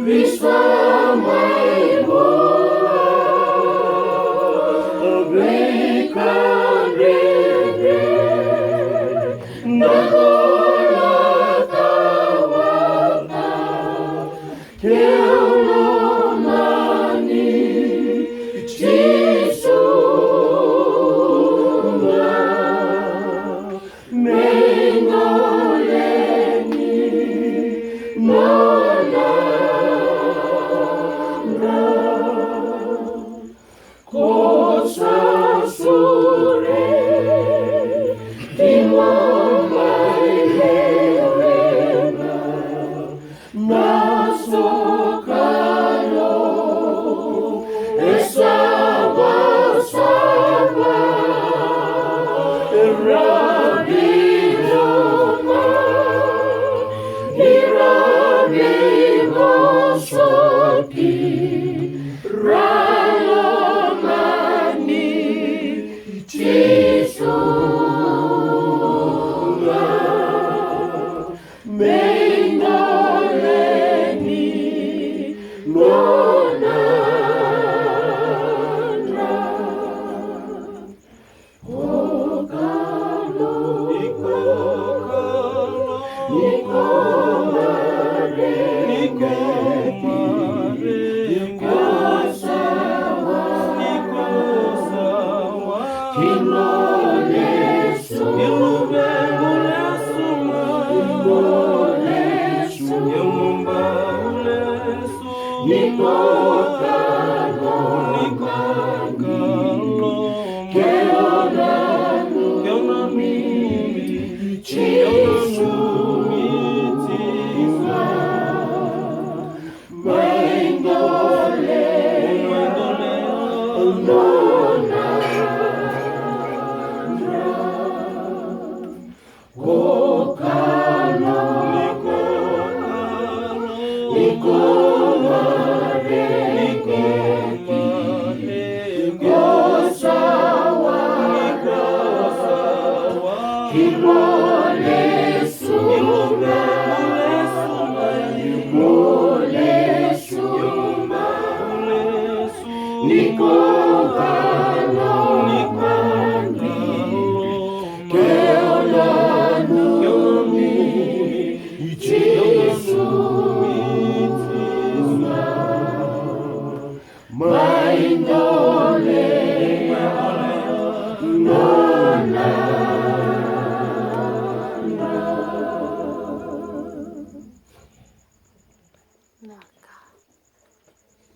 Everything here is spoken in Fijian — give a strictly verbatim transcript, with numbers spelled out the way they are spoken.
Isa mai vua, veika dredre na noda cakava. Ke o lomani Jisu ga, me gole ni nona dra. Ko sa sureti mo mai lewena, na sokalou e savasava. Era veiloga, era veivosoti, ra lomani Jisu ga, me gole ni nona dra. Ko Kalou, ko Kalou, ko Kalou, ko sa wa, ko sa wa, kina lesu, kina lesu, kina lesu, kina lesu. Ni ko Kalou, ni ko Kalou, ke o nanumi, ke o nanumi Jisu ga, mai gole, mai gole nona dra. Ko Kalou, ni ko Kalou, ni ko Kalou, ni ko Kalou, ni ko sa wa, ni ko sa wa, kina lesu, kina lesu, kina lesu, kina lesu. Ni ko Kalou, ni ko Kalou, ke o nanumi Jisu ga, mai